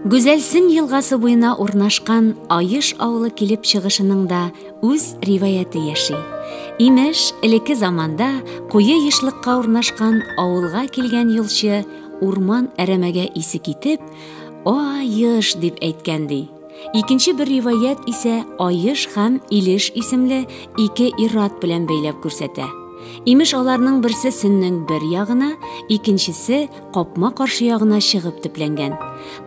Гүзәлсен елгасы буена урнашкан Аеш авылы килеп чыгышының да үз риваяте яши. Имеш, элекке заманда куе ешлыкка урнашкан авылга килгән юлчы урман әрәмәгә исе китеп, Аеш дип әйткән ди. Икенче бер риваять исә Аеш һәм Илеш исемле ике ир-ат белән бәйләп күрсәтә. Имеш, аларның берсе Сөннең бер ягына, икенчесе капма-каршы ягына чыгып төпләнгән.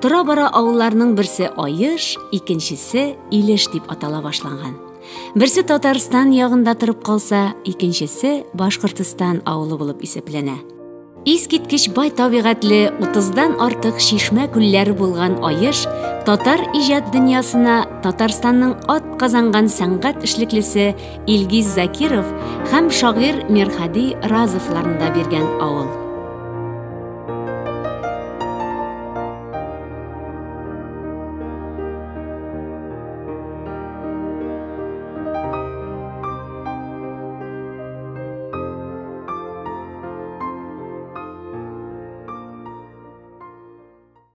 Тора-бара авылларның берсе Аеш, икенчесе Илеш дип атала башланган. Берсе Татарстан ягында торып калса, икенчесе Башкортстан авылы булып исәпләнә. Искиткеч бай табигатьле утыздан артык чишмә-күлләре булган Аеш татар иҗат дөньясына Татарстанның ат казанган сәнгать эшлеклесе Илгиз Закиров һәм шагыйрь Мирһади Разовларны да биргән авыл.